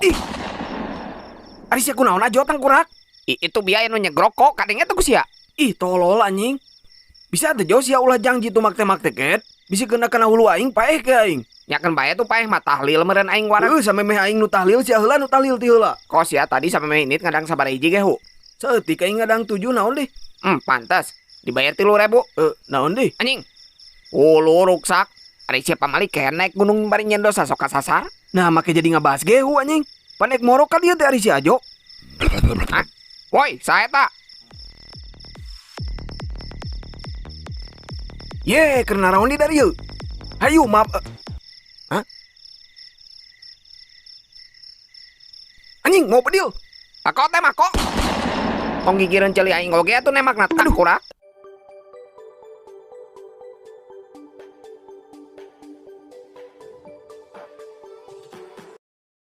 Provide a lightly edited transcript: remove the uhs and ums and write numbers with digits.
Ih. Ari sia kunaon ajo tangkurak? Ih, itu biaya nu nyegrok kok kadenge teh ku sia. Ih, tolol anjing. Bisa teh jo sia ulah jangji tumak teh mak tiket. Bisi kena kana hulu aing paeh ke aing. Nyakeun bae tuh paeh mah tahlil meureun aing wareg. Heuh, samemeh aing nu tahlil sia heula nu tahlil ti heula. Kos ya tadi samemeh indit ngadang sabaraha hiji ge hu. Saeutik aing ngadang 7 naon deh. Pantes. Dibayar 3.000. Naon deh? Anjing. Hulu ruksak. Ari sia pamali naik gunung bari nyen dosa sok kasasar. Nah, make jadi ngabahas gehu anjing. Panek morok ka dieu teh ari si Ajo. Hah? Woi, saha eta? Ye, keur naraon di dari ieu? Hayu, maaf. Hah? Anjing, mau bedil. Ako teh mako. Tong gigireun ceuli aing oge atuh nembakna tangkurak.